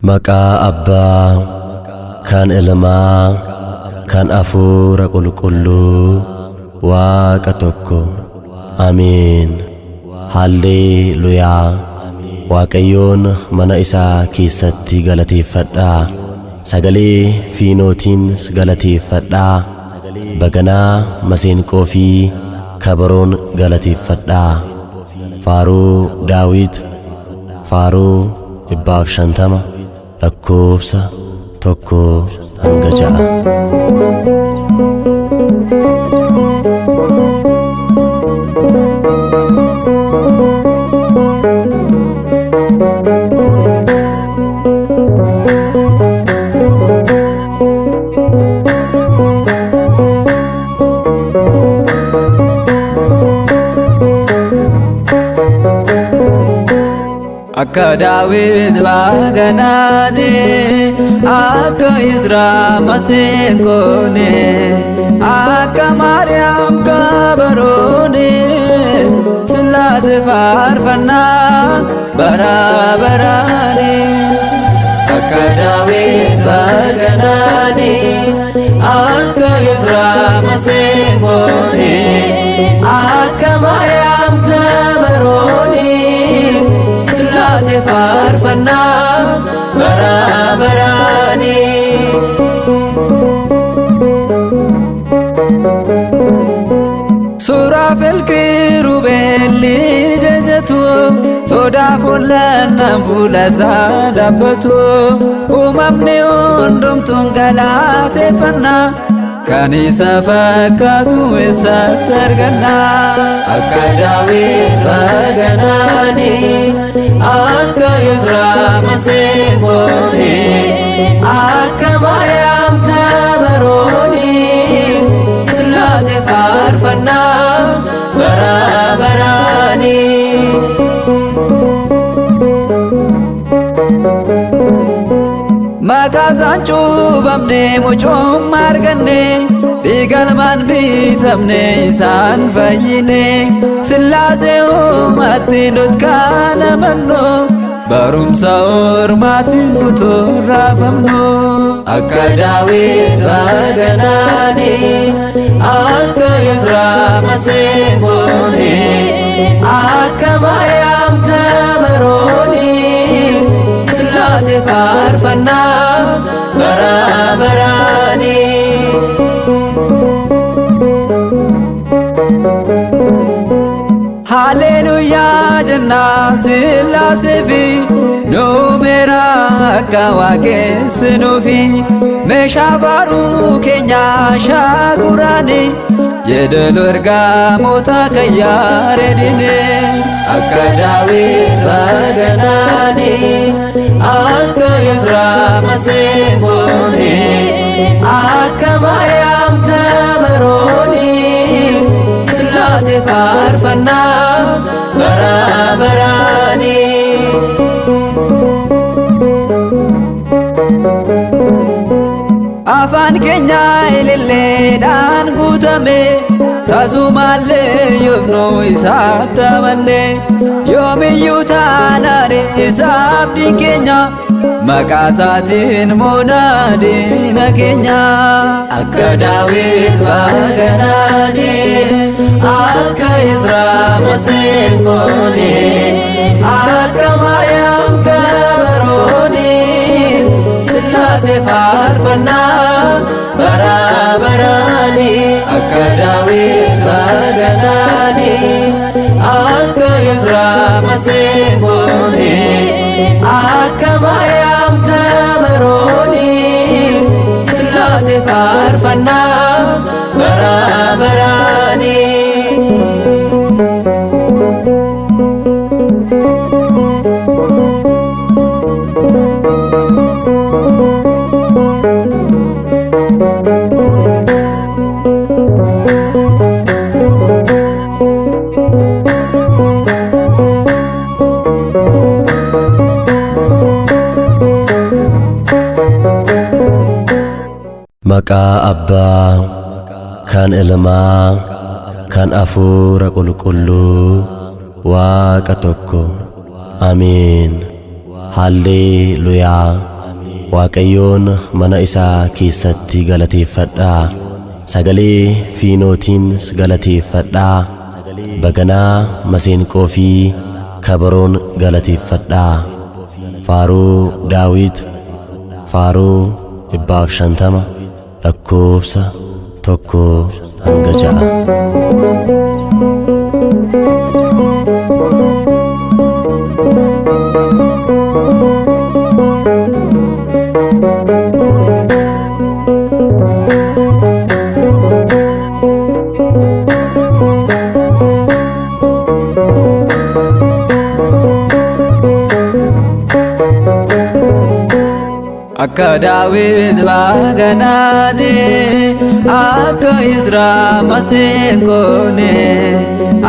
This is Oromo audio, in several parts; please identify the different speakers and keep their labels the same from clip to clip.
Speaker 1: Maqaa Abbaa kan Ilmaa kan Hafuura Qulqulluu Waaqa tokko. Ameen. Haalleluuyaa. Waaqayyoon mana isaa keessatti galateeffadhaa. Sagalee fiinootiin galateeffadhaa. Baganaa maseenqoo fi kabaroon galateeffadhaa. Faaruu Daawit Faaruu 150 lakkoofsa 1 hanga 6.
Speaker 2: Akka Daawit baganaane, akka Izraa maseenqoone, akka Maariyaam kabaroone, Sillaasee faarfannaa bara baraani. Akka Daawit baganaane, akka Izraa maseenqoone, akka Maariyaam kabaroone, Sillaasee faarfannaa bara baraani. Suuraafel kirubeelli jajatu, sodaa fuulannaan fuula isaa dhaabbatu, uumamni hundumtuun galateeffannaa, kan isa fakkaatu eessatti arganna? Akka Daawit baganaani, akka Izraa maseenqoone, akka Maariyaam kabarooni, Sillaasee faarfannaa bara baraani. Maqaa isaan cuuphamne, mucummaa arganne, dhiigalmaan bitamne, isaan fayyine. Sillaasee uumaatti nut kan amannu, barumsa ormaatiin utuu raafamnu. Akka Daawit baganaani, akka Izraa maseenqoone, akka Maariyaam kabarooni, Sillaasee faarfannaa bara baraani. Haleluyaa jennaa Sillaasee fi nuumeera akka waaqessinuufi, meeshaa faaruu keenya shaakuraani, yeedaloo ergamoota kan yaaredine. Akka Daawit baganaani, akka Izraa maseenqoone, akka Maariyaam kabarooni, Sillaasee faarfannaa bara baraani. Afaan keenya ililleedhaan guutame, tasumaallee yoofnu isaatti amanne, yoomiyyuu taanaan isaaf abdiin keenya, maqaa isaatiin moonaa diina keenya. Akka Daawit baganaani, akka Izraa maseenqoone, akka Maariyaam kabarooni, Sillaasee faarfannaa bara baraani. Akka Daawit baganaani, akka Izraa maseenqoone, akka Maariyaam kabarooni, Sillaasee faarfannaa bara baraani.
Speaker 1: Maqaa Abbaa kan Ilmaa kan Hafuura Qulqulluu Waaqa tokko. Ameen. Haalleluuyaa. Waaqayyoon mana isaa keessatti galateeffadhaa. Sagalee fiinootiin galateeffadhaa. Baganaa maseenqoo fi kabaroon galateeffadhaa. Faaruu Daawit Faaruu 150 lakkoobsa 1 hanga 6.
Speaker 2: Akka Daawit baganaane, akka Izraa maseenqoone,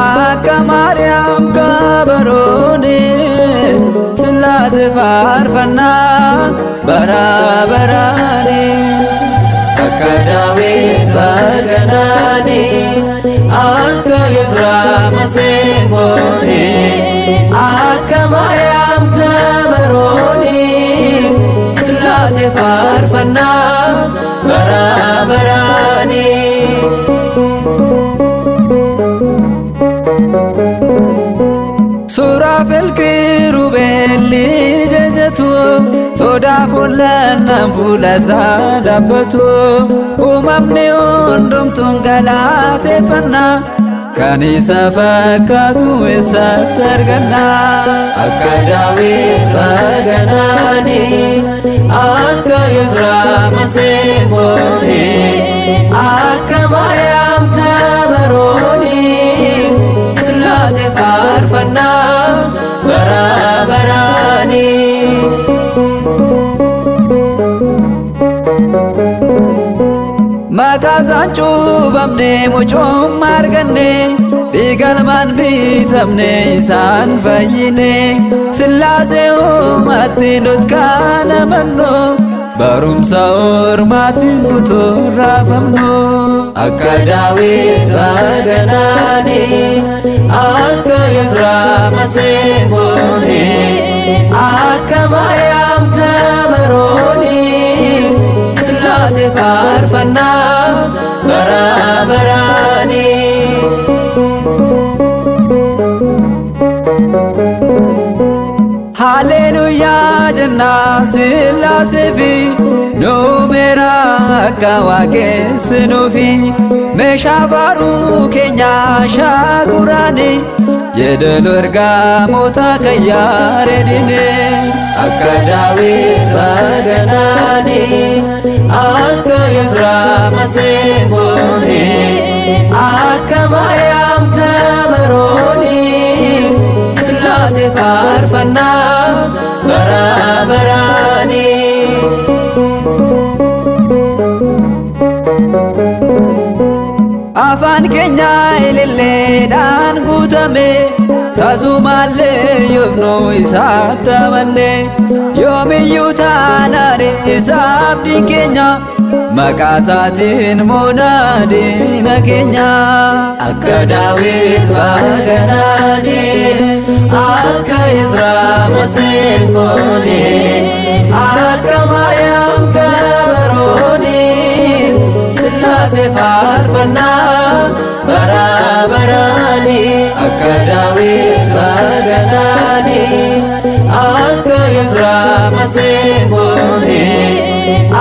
Speaker 2: akka Maariyaam kabaroone, Sillaasee faarfannaa bara baraane. Akka Daawit baganaane, akka Izraa maseenqoone, akka Maariyaam kabaroone, Sillaasee faarfannaa bara baraani. Suraafel kirubeelli jajatu, sodaa fuulannaan fuula isaa dhaabbatu, uumamni hundumtuun galateeffannaa, kan isa fakkaatu eessatti arganna? Akka Daawit baganaani, akka Izraa maseenqoone, akka Maariyaam kabarooni, Sillaasee faarfannaa bara baraani. Maqaa isaan cuuphamne, mucummaa arganne, dhiigalmaan bitamne, isaan fayyine. Sillaasee uumatti nut kan amannu, barumsa ormaatiin nutu raafamnu. Akka Daawit baganaani, akka Izraa maseenqoone, akka Maariyaam kabarooni, Sillaasee faarfannaa bara baraani. Haleluyaa jennaa Sillaasee fi nuumeera akka waaqessinuufi, meeshaa faaruu keenya shaakuraani, yeedaloo ergamoota kan yaaredine. Akka Daawit baganaani, akka Izraa maseenqoone, akka Maariyaam kabarooni, Sillaasee faarfannaa bara baraani. Afaan keenya ililleedhaan guutame, tasumaallee yoofnu isaatti amanne, yoomiyyuu taanaan isaaf abdiin keenya, maqaa isaatiin moonaa diina keenya. Akka Daawit baganaani, akka Izraa maseenqoone, akka Maariyaam kabarooni, Sillaasee faarfannaa bara baraani. Akka Daawit baganaani, akka Izraa maseenqoone,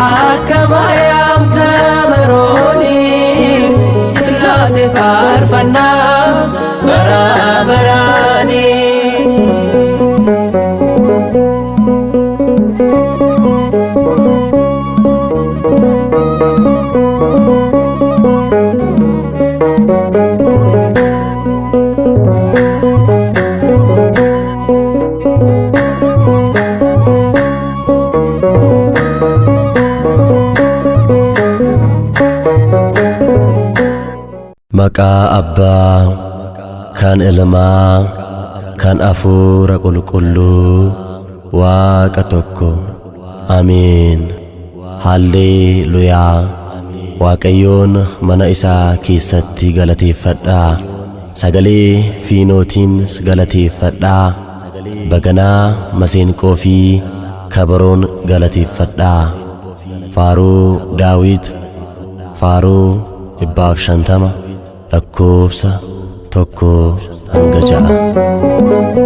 Speaker 2: akka Maariyaam kabarooni, Sillaasee faarfannaa bara baraani.
Speaker 1: Maqaa Abbaa, kan Ilmaa, kan Hafuura Qulqulluu, Waaqa tokko. Ameen. Haalleluuyaa. Waaqayyoon mana isaa keessatti galateeffadhaa. Sagalee fiinootiin galateeffadhaa. Baganaa maseenqoo fi kabaroon galateeffadhaa. Faaruu Daawit Faaruu 150 lakkoobsa 1 hanga 6.